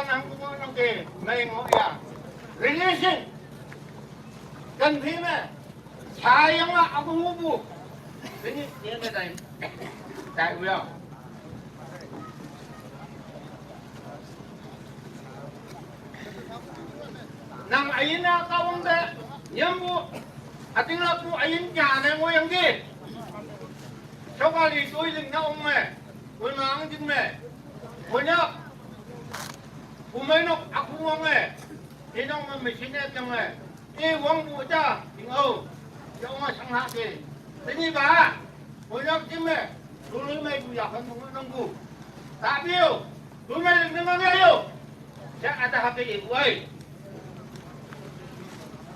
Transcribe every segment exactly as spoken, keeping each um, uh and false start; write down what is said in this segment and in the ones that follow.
Ang ko nang ke, may ngo ya. Relation. Kan phi me. Sayang la aku ngubu. Ini, ini dai. Dai ya. Nang ayin na kawang de. Nyambu. Ating la ku ayin kya ne ngo yang ke. Choka li tui ling na ong me. Kun ma ang jing me. Kun ya. Kumai nok aku wang eh. Inong ma machine eh tiang eh. I wang bu ja, ting au. Yong ma sang ha ke. Tini ba. Boyak jim eh. Tului mai bu ya kan bu nang bu. Ta biu. Tului mai ling nang ya yo. Sa ada ha ke i bu ai.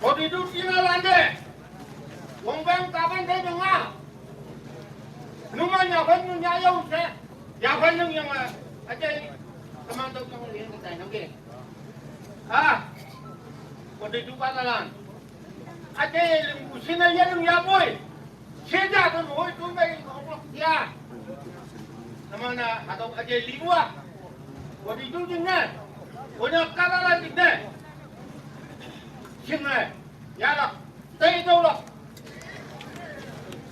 Kodi du ina lande. Wang bang kaban dai bang ah. Numa ya kan nu ya yo se. Ya kan nang yang ah. Aja. Teman tu kau lihat kita nang ke. Ah, kau di duka dalan. Ate lung kusina ya lung ya boy. Sida tu boy tu mai ko ya. Namana hatau ate liwa. Kau di tu jingna. Kau nak kadalan jingna. Jingna. Ya lah. Tei tu lah.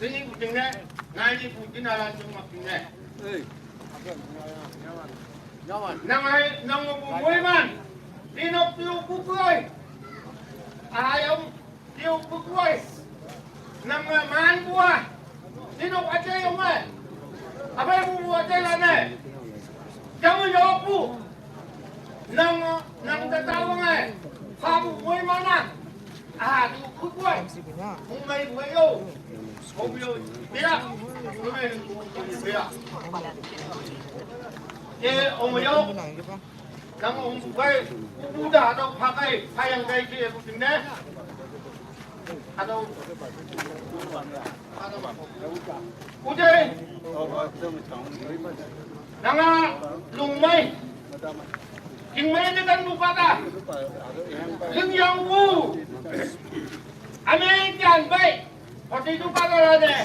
Sini ku jingna. Ngai ni ku jingna lan jingma jingna. Nang ai, nang bu mui man. Tinok tiu kukuai. Ai om tiu kukuai. Nang man bua. Tinok aja om ai. Apa yang bu aja lah ne. Jangan jawab bu. Nang nang tetawang ai. Kamu mui mana? Ah, tu kukuai. Mui mai bu yo. Mui yo. Mira. Mui mai bu ya. Eh, om yo. Nang ong bu kai, u da dok pha kai, pha yang kai ki bu ting ne. Ado. U dei. Nang a lung mai. King mai ne kan bu ka da. King yang bu. Ame kian bai. Pati tu ka da ne.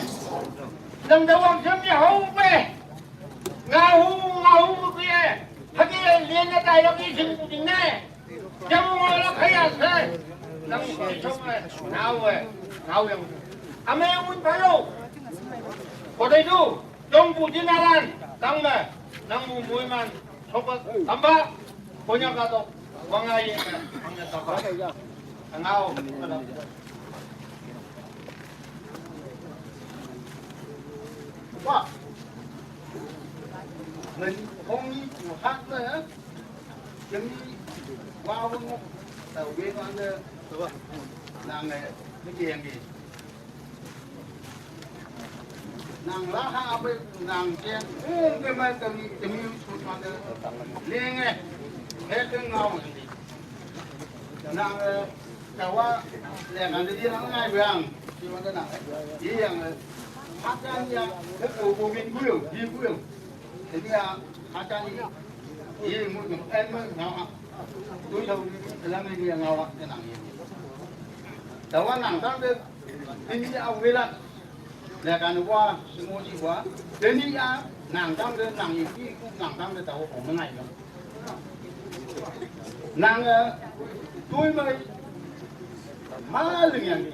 Nang da wang sem ya hau bai. Ngau, ngau ke. Hagi lien na tai lo ki sing ku ding ne. Jam ngau lo khaya se. Nang ki chong eh. Ngau eh. Ngau yang. Ame un pa lo. Ko dai du. Jong bu jin aran. Tang me. Nang bu mui man. Sobat tamba. Konya ka to. Wang ai. Wang ai tamba. Ngau. Wa. Ngan hong ni ku hat na ya. Yang ni wa wang ta we ma na. Nang eh. Ni ke yang ni. Nang la ha abe nang ke. Ong ke ma ta ni ta ni su ma na. Ni nge. He ke ngau ni. Nang eh. Tawa, le ngan de yang ngai bang. Di mana nak? Di yang, eh, makan ya, ke ko ko min kuyo, di kuyo. Ini ya, makan ni. Di mu tu, en mu, ngawa. Tu tahu ni, dalam ni yang ngawa, tenang ni. Tawa nang tang de, ini ya, wilat. Le kan wa, semua jiwa. Ini ya, nang tang de, nang ini, nang tang de, tahu ko mengai. Nang, eh, tui mai ma ling yang.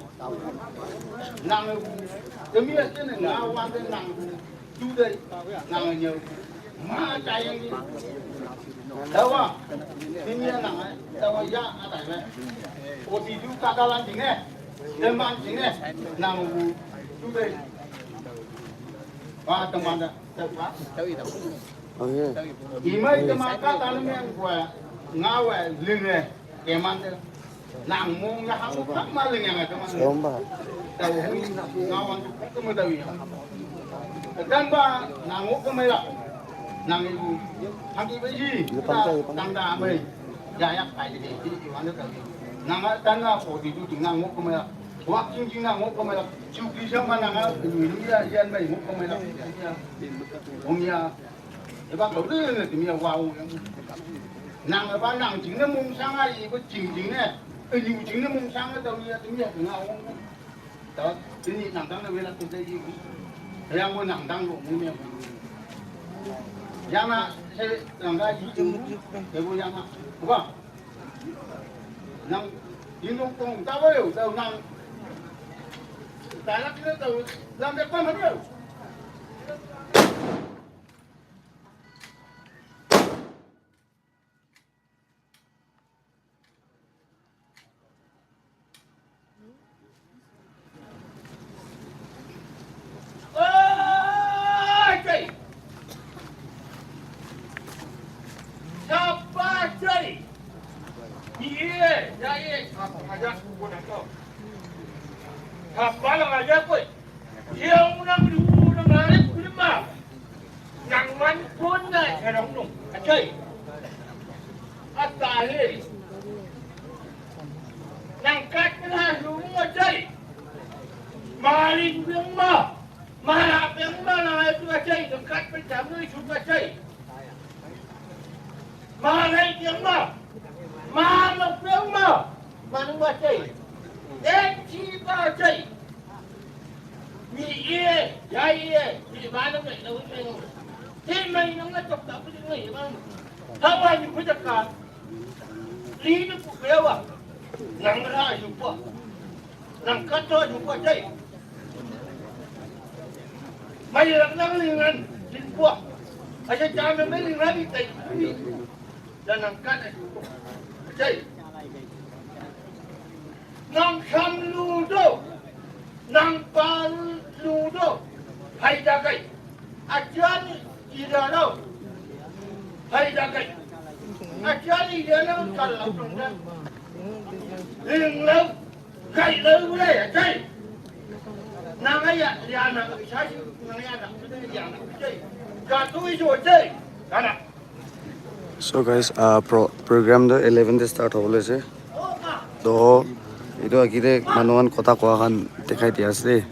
Nang, eh, kami aja ni, nang wan de nang, tu de, nang nyau. Ma cai yang ni. Tawa, ini ya nang, eh, tawa ya ada ni. Oti tu kadalan sini, teman sini, nang, tu de. Wah, teman dah, tawa. Imai kema ka ta ne meng kwa nga wa ling eh keman de. Nang mong ya ha mo kak ma ling yang keman de. Tau hui nga wan tu kema tau ya. Dan ba nang o kema la. Nang ibu. Hagi ba yi. Tang da mai. Ya ya kai de ti wan de tau. Nang a tan na po ti tu ti nang o kema la. Wa king king nang o kema la. Chu ki sa ma nang a ni ya yan mai o kema la. Ong ya. Eba kau de ne timi ya wa ong. Nang eba nang jing ne mong sang ai, eba jing jing ne. Enyu jing ne mong sang ne tau ya timi ya nga ong. Ta tini nang dang ne wela tu de yi. Yang mo nang dang lo mo me. Yang na, se, nang ga, yu, yu, yu, yang na. Wa. Nang, yu nong kong, ta wa yo, ta nang. Ta la kle ta, nang de pa ma yo. Oi, cei. Sapa cei? Iye, ya iye, sapa aja, ko na to. Sapa la aja, ko. Siang unang duhu nang larit kulimah. Nang man pun na sarong nung. Acai. Atahe. Nang kat na sumu acai. Maling biang ma. Mara biang ma nang itu acai. Nang kat pertama itu acai. Malai tiang ma. Manok tiang ma. Manok ma cei. Eci ba cei. Mi iye, ya iye, mi manok mai nau cei. Ti mai nau na tok tak pudi mai ma. Hawa ni puja ka. Li ni pu bewa. Nang ra yu pa. Nang kato yu pa cei. Mai nang nang lingan. Li pu. Aja jam mai lingan ni tai. Dan nang kat ai. Jai. Nang sam ludo. Nang pa ludo. Hai dagai. Ajan ida lo. Hai dagai. Ajan ida lo kalau dong dan. Ling lo. Kai lo le. Jai. Nang aya ya nang sai. Nang aya nang sai. Jatu ijo jai. Kana. So guys, uh, pro program tu eleven te start hobo le ase. To etu age te manu khan kotha koa khan dikhai di ase de.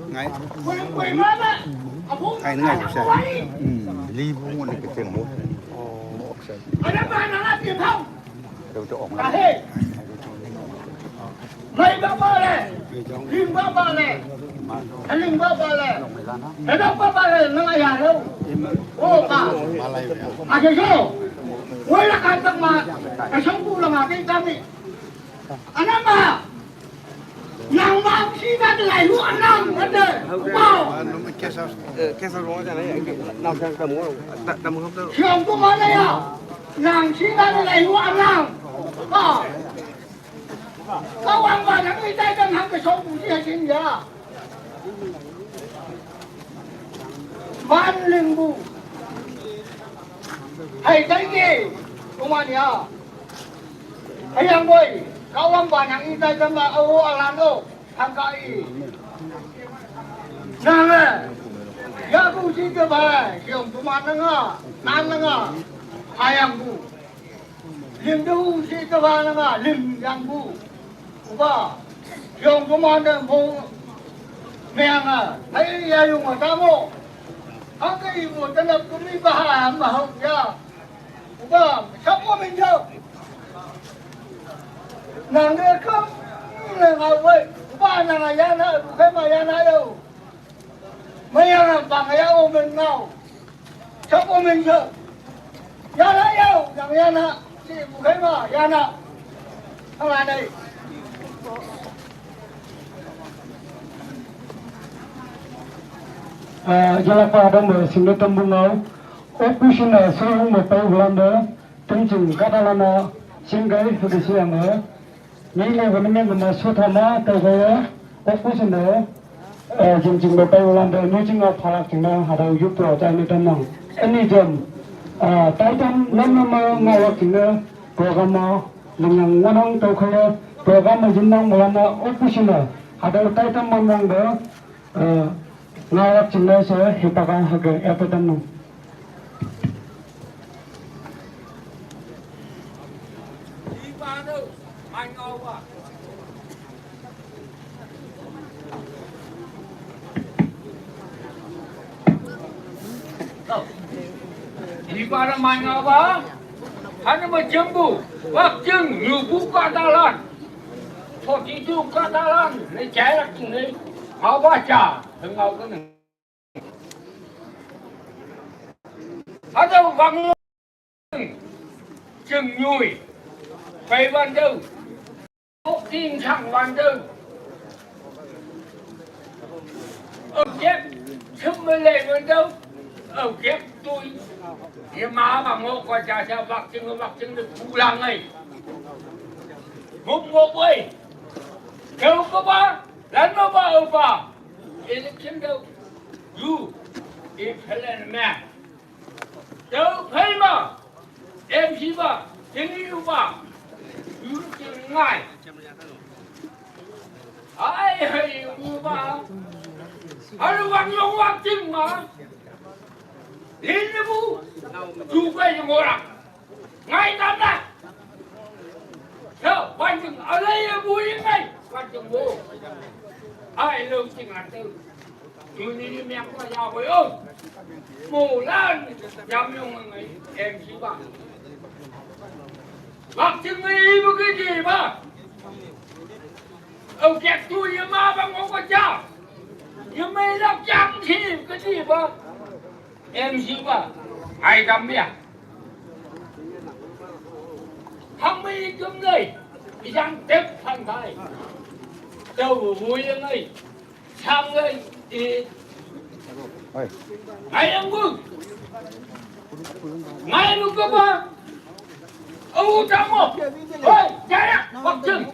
Ngai. Ai ngai sa. Hmm, li bu mo ni ke teng mo. Mo sa. Deu te ong la. Mai ba ba le. Ling ba ba le. Ling ba ba le. Mai la na. Mai ba ba le, nang aya lo. O ka. Ma lai ya. A ke yo. Wei la ka tak ma. Ka shang bu la ma ke ka mi. Anang ba? Nang ba si ba de lai hu anang ba de. Wow. Siang tu ma le ya. Nang si ba de lai hu anang. Ba. Ka wang ba nang i tai dang hang ke shong bu si ha sin ya. Man ling bu. Hai tai ke. Kuma ni ya. Ayang boy, kawang ba nang i tai tamba au alan o, hang ka i. Nang eh, ya bu si ke ba, siang tu ma nang a, nang nang a, ayang bu. Lim du si ke ba nang a, lim yang bu. Uba, siang tu ma nang bu, meang a, hai ya yung a tamo. Hang ka i bu tanap tu mi ba ha, ma hau ya. Uba, sapo minjo. Nang de kam, nang awai. Uba, nang ayana, bukan mayana yo. Mayana bang ya o men ngau. Sapo minjo. Yana yo, nang yana. Si bukan mayana. Ang anai. Ah, jala pa adam sing de tambung ngau. Oku sina suru mo pai ulanda, tenjing kadalana singgai hudi sianga. Ni le wani me ma sotha ma tawaya, oku sina, eh, jingjing mo pai ulanda, ni jinga phalak jingna hadau yup to jai ni tamang. Ani jam, ah, taitam nam nam ma ngawak jingna, program ma lingang wanang tawkhaya, program ma jinnang ulanda, oku sina, hadau taitam manang da, eh, ngawak jingna sa hepaka haga epatam nang. Para manya ba, hana ma jembu, wak jeng nyubu katalan. Soti ju katalan, ne jai lak jeng ne, ngau ba ja, ngau ka ne. Hana wang jeng nyui, pai wan dau. Ốc tin thẳng hoàn đơn. Ông chép xứng với lệ hoàn đơn. Ông chép tôi. Thì mà bà ngộ qua trà sao bạc chứng bạc chứng được khu làng này. Một một ơi. Kêu có ba. Lắm nó ba ông bà. Election đâu. You. If Helen man. Tau phai ma, M C ba, tini ba, yu ti ngai. Ai hai bu ba, aru wang yong wang ting ma, lin bu, tu kai yong orang, ngai tam na. Tau, wan ting, alai bu yong ngai, wan ting bu. Ai lo ting atu. Yu ni ni miak ko ya ko yo. Mu lan jam yong ngai M C ba. Bak ching ngai bu ke ji ba. Au kek tu ye ma ba ngok ko ja. Ye mai la jam chi ke ji ba. M C ba. Ai dam ya. Hang mai kum lai. Yang tep phan bai. Tau bu ye ngai. Sang lei i. Oi. Ngai ang gu. Ngai lu ka ba. Au ta mo. Oi, jaya. Wak jeng.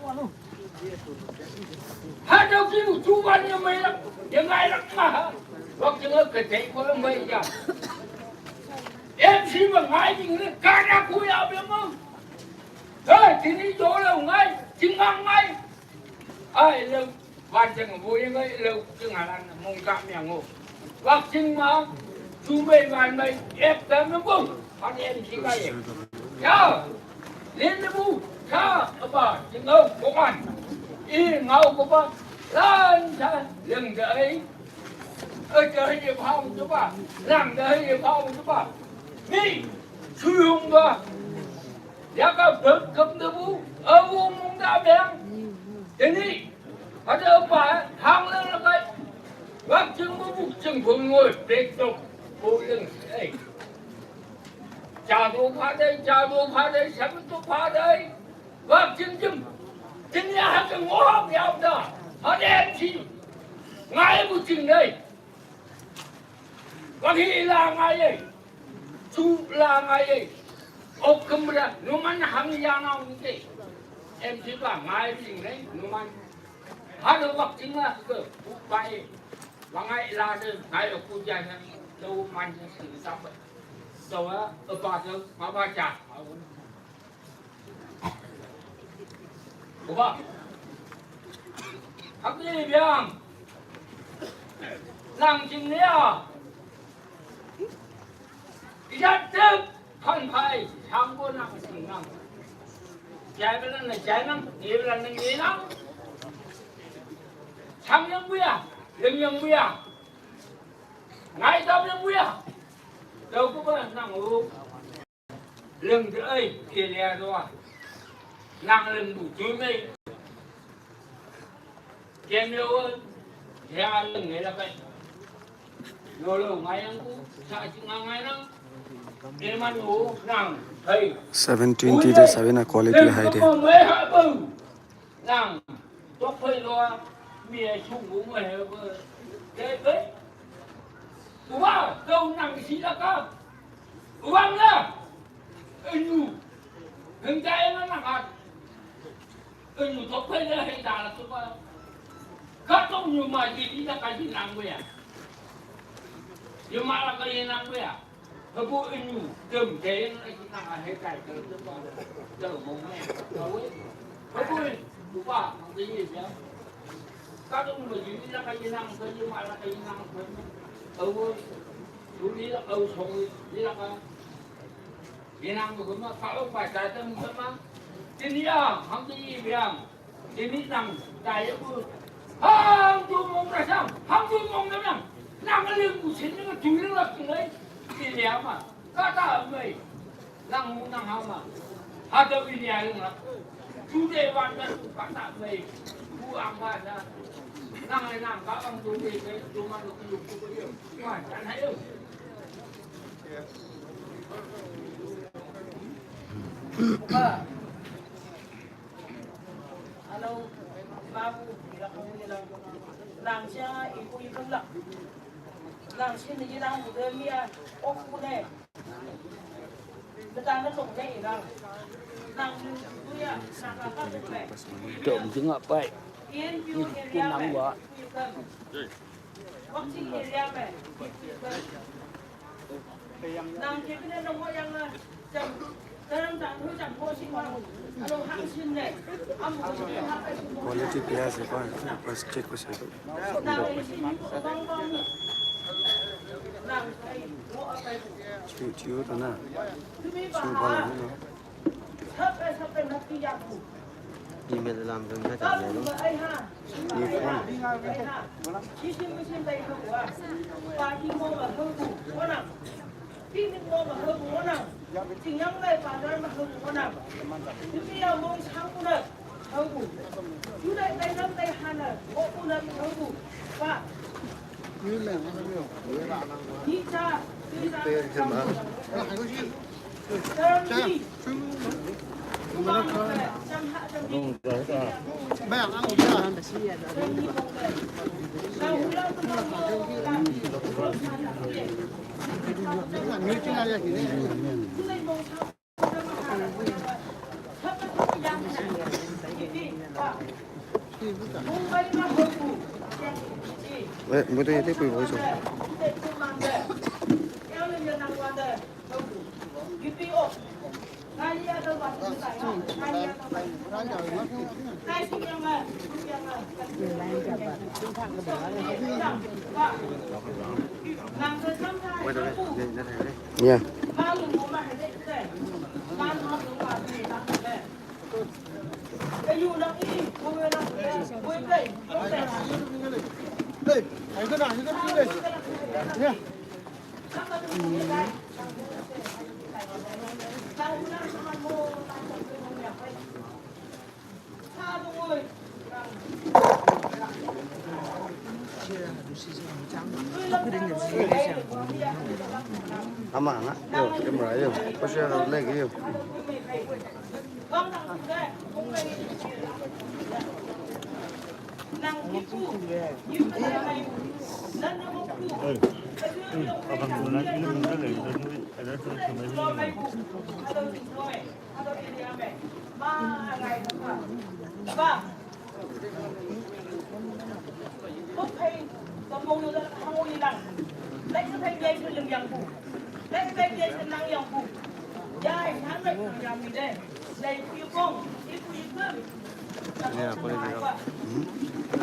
Ha dau ki lu tu ban ye mai lak. Ye ngai lak ma ha. Wak jeng ka te ko mai ya. M C ma ngai jing le ka na ku ya be mo. Hei, tini jo lo ngai, jing ngai. Ai lo. Wan chang bu ye ngai lo chang halan mong ka miang o. Wak ching ma, chu mei wan mei, ep ta mei bu, pan em chi ka ye. Ya, lin bu, cha, ba, ching o, ko kan. I ngau ko ba, lan cha, leng da ai. Ơ, cha ye phao chu ba, lang da ye phao chu ba. Ni, chu yong ba. Ya ka bek kam da bu, a bu mong da beng. Tini, ada apa, hang leng la kai. Wak ching bu bu ching bu ngoi, bek tok, bu leng, eh. Cha du pha dai, cha du pha dai, sa du pha dai. Wak ching ching. Tini ya ha ka ngop ya da. Ha den chi. Ngai bu ching dai. Wak hi la ngai ye. Chu la ngai ye. Ok kum ra, numan hang ya ngau ni ke. Em chi ba ngai ching dai, numan. Ha lo wak ching la ke, bu bai. Wa ngai la de, ngai o ku ja na, lo man de si sa ba. So a, a ba de, ma ba ja. Ko ba. Hak ni biang. Nang jing ni a. Ijat tep, phan phai, chang ko nang sing nang. Jai ba lan na jai nang, ni ba lan na ni nang. Chang yang bu ya, ling yang bu ya. Ngai dam yang bu ya. Dau ko ba nang u. Leng de ai, ke le do. Nang leng bu tu mei. Kem yo, ya leng ngai la pai. Lo lo ngai yang ku, sa chi ngai ngai nang. Ke man u nang, hei. Seven twenty de seven a quality high de. Nang, tok phai lo, mi ai chung bu mo he bu. Dai bai. Wa, kau nang si la ka. Wa la. Anu. Heng dai na na ka. Anu tok phai la he da la tu ba. Ka tong nyu ma ji di la ka ji nang we ya. Yu ma la ka ji nang we ya. Habo inu, dem, dem, ai, ki nang, ai, kai, kai, kai, kai, kai, mo, me, kai, we. Habo, ku ba, ma, ke, ye, ya. Ka, dong, mo, yu, ni, la, kai, ye, nang, kai, ye, ma, la, kai, ye, nang, kai. Habo, yu, ni, la, kai, song, ni, la, kai. Ye, nang, mo, ma, ka, lo, ba, ta, dem, dem, ma. Tin, ya, hang, ke, ye, yang. Tini nang, dai bu. Hang du mong da sang, hang du mong da nang. Nang ling bu sin ni du ling lak ling ai. Ti lia ma. Kata mei. Nang mu nang hao ma. Hata wi ni ai nga. Ju de wan na tu kata mei. Bu ang ba na. Nang ai nang ka ang tu mei mei tu ma lu ku lu ku ku yo. Wa chan hai yo. Ba. Hello, Babu, ila ko ni lang. Lang siya, ipu ipu lang. Lang siya ni lang bu de mi a. Ok bu de. Dom jingak pai. Itu nang wa. Quality pia se pa, bas check ko se. Chiu chiu to na. Chiu ba la no. Email lam dun ka chang ne lo. Ni phone. Ê, mười tê tê quỷ bối rối. Wait, wait, wait, wait. Yeah. Ama nga, yo, camera yo. Ko share leg yo.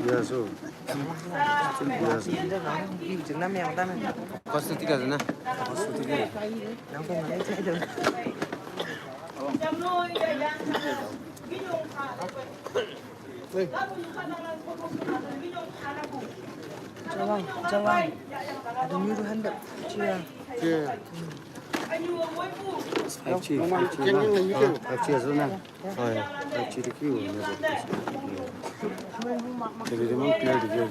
Yeah, so. First tiga na. First tiga. Chalong, chalong. Ada nyuruh handap. Cia. Cia. Ai chi, ai chi na. Ai chi zo na. Oi, ai chi de ki wo na. Ke de mang clear de ki wo.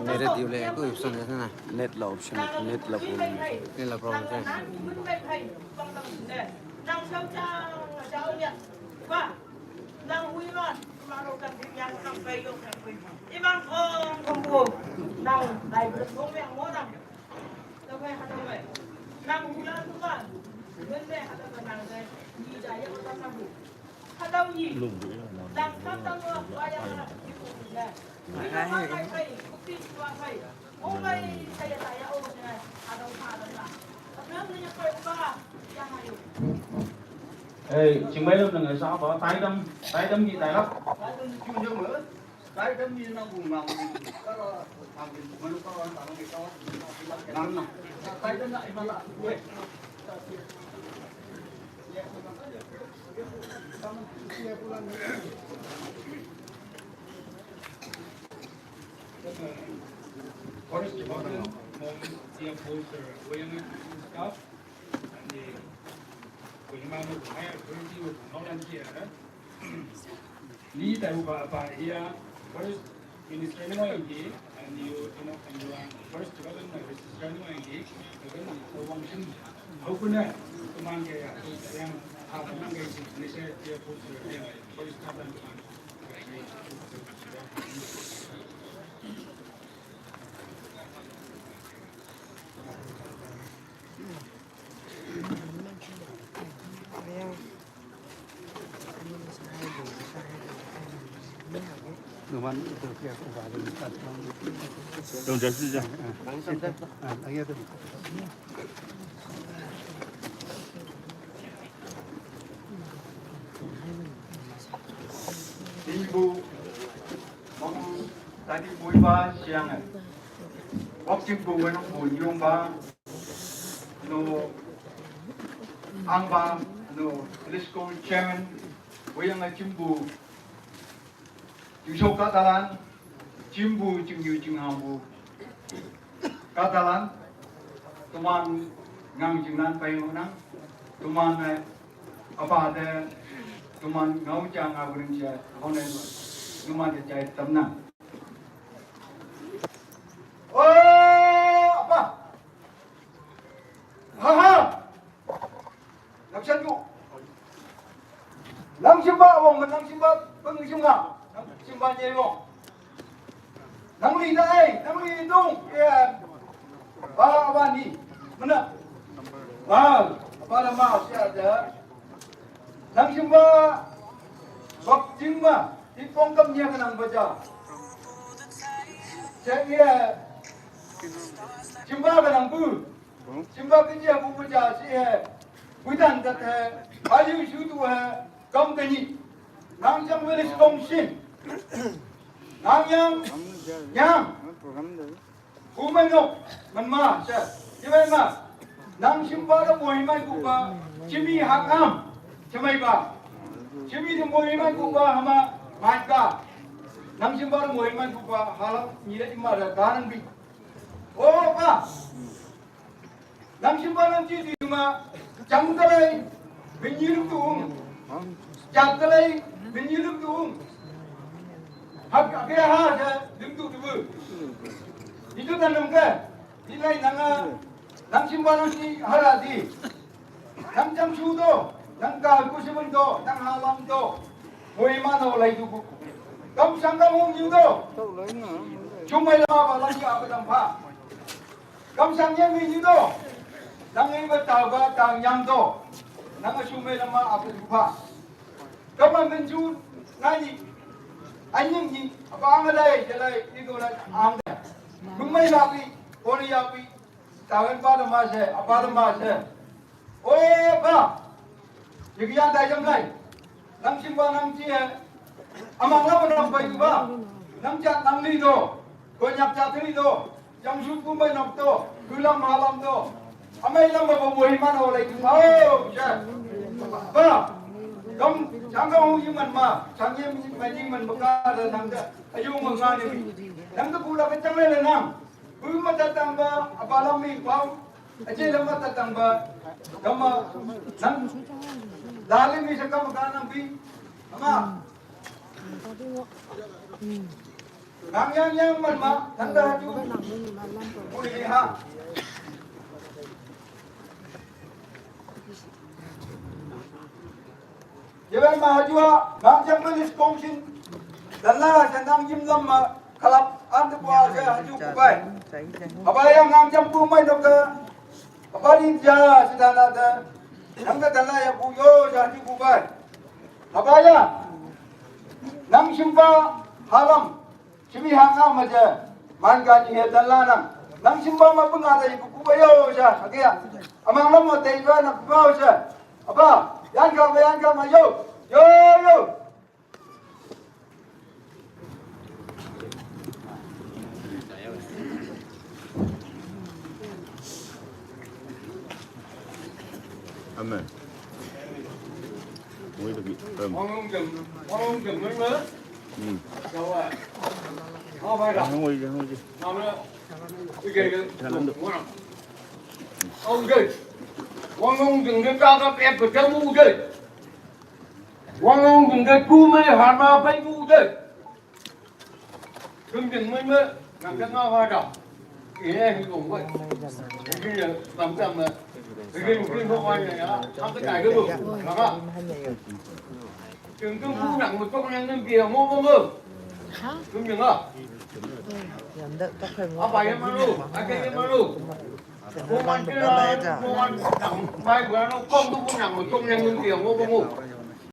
Mere diu le ko option na. Net la option, net la problem. Net la problem. Ê, chính mấy lúc là người sao có tái đâm, tái đâm gì tái lắm. Forest Department, Mongtia Forest, Wayang staff, and the Kohima High Authority of Knowledge here. Ni ta uba ba ya Forest Minister ni mo yang di, and you, you know, and you are Forest Department Minister ni mo yang di, and then the function, how could I, command ya, yang, how could I, Forest Department. Ibu, mong tadi bui ba siang. Wak chim bu wen bu yung ba. No, ang ba, no, let's go chairman. Wayang a chim bu. Yung show ka talan. Chim bu, chim yu, chim hang bu. Katalan, tuman ngang jingnan pai ngunang, tuman eh, apa de, tuman ngau chang ngau ring che, hone, tuman de chai tamnang. Oh, apa? Ha ha! Nang sian ku. Nang simba wong, nang simba peng simba. Nang simba nyai wong. Nang li dai, nang li dung. Ya. Ba ba ni. Mana? Ba, ba da ma sia da. Nang simba. Bak simba. Di pong kam nya ka nang baja. Sia ya. Simba ka nang bu. Simba ka jia bu bu ja si he. Bu dan dat he. Ba yu shu tu he. Kam ka ni. Nang jang village kong shin. Nang yang. Yang. Bu mai nok. Man ma. Sa. Di mai ma. Nang simba da bu mai bu ba. Chimi hak am. Chimai ba. Chimi da bu mai bu ba hama. Mai ba. Nang simba da bu mai bu ba. Halang ni da ima da ka nang bi. Oh, ba. Nang simba nang chi di ma, chang ta lei, bin yi luk tung. Chang ta lei, bin yi luk tung. Hak, hak ya ha, ja, lim tu tu bu. Itu tanam ke, di lai nang a, nang simba nang chi hara di. Nang chang shu do, nang ka ku si bun do, nang ha lam do. Mui ma no lai tu bu. Kam sang kam hung yu do. Chumai la ba la ya ba dam pha. Kam sang ye mi ni do. Nang ngai ba ta ba ta nyang do. Nang a shu me la ma a ku pha. Kam a men ju na ni. An ning ni. A ba ang lai, je lai, ni do lai, ang lai. Mung mai la pi, ko ni ya pi. Ta wen ba da ma se, a ba da ma se. O ba. Ye ya da jam lai. Nang sim ba nang chi he. Amang la ba nang bai ba. Nang cha nang li do. Ko nyak cha li do. Yang su ku bai nok to. Ku lam ha lam to. Amai lam ba bo hi man ho lai tu ma. O cha. Ba. Kam chang ka hu yi man ma. Chang ye mi ma yi man ba ka da nang da. Ayu ma nga ni. Nang da ku la ka chang le nang. Ku ma ta tang ba. A ba lam mi ba. Aje lama ta tang ba, kama, nang, dali mi sa kama ka nang pi, ama. Nang yang yang man ma, nang da haju. Uli ha. Ye bai ma hajua, nang jang ma lis kong shin. Dan la, sa nang jim lam ma, kalap, an tu bua, sa haju ku bai. Haba yang nang jam ku mai dok da. Haba ni ja, sa dan la da. Nang da dan la ya ku yo, sa haju ku bai. Haba ya. Nang simba, halam. Simi hanga maja, man gani he dan lanang. Nang simba ma punga da iku kuba yo sa, akia. Amang lamo te iba na kuba sa. Apa, yan ka ma, yan ka ma yo. Yo, yo. Wang Long Jing, Wang Long Jing mei mei. Jao a. Ngao bai da. Ngao bai da. Wang Long Jing de ka ka pep ke jang mu de. Wang Long Jing de ku mei han ma bai mu de. Kưng chừng mới mới làm cho ngao hoa đỏ. Thì em cũng vậy. Cái gì là làm cho mà cái gì cũng không ai này á. Không có tài cái đủ. Là đó. Chừng cứ phú nặng một con nhân dân kia ngô công ư. Kưng chừng à. Apa ya malu? Ada yang malu. Công an kia, công an nặng mai bữa nó không có phú nặng một con nhân dân kia ngô công ư.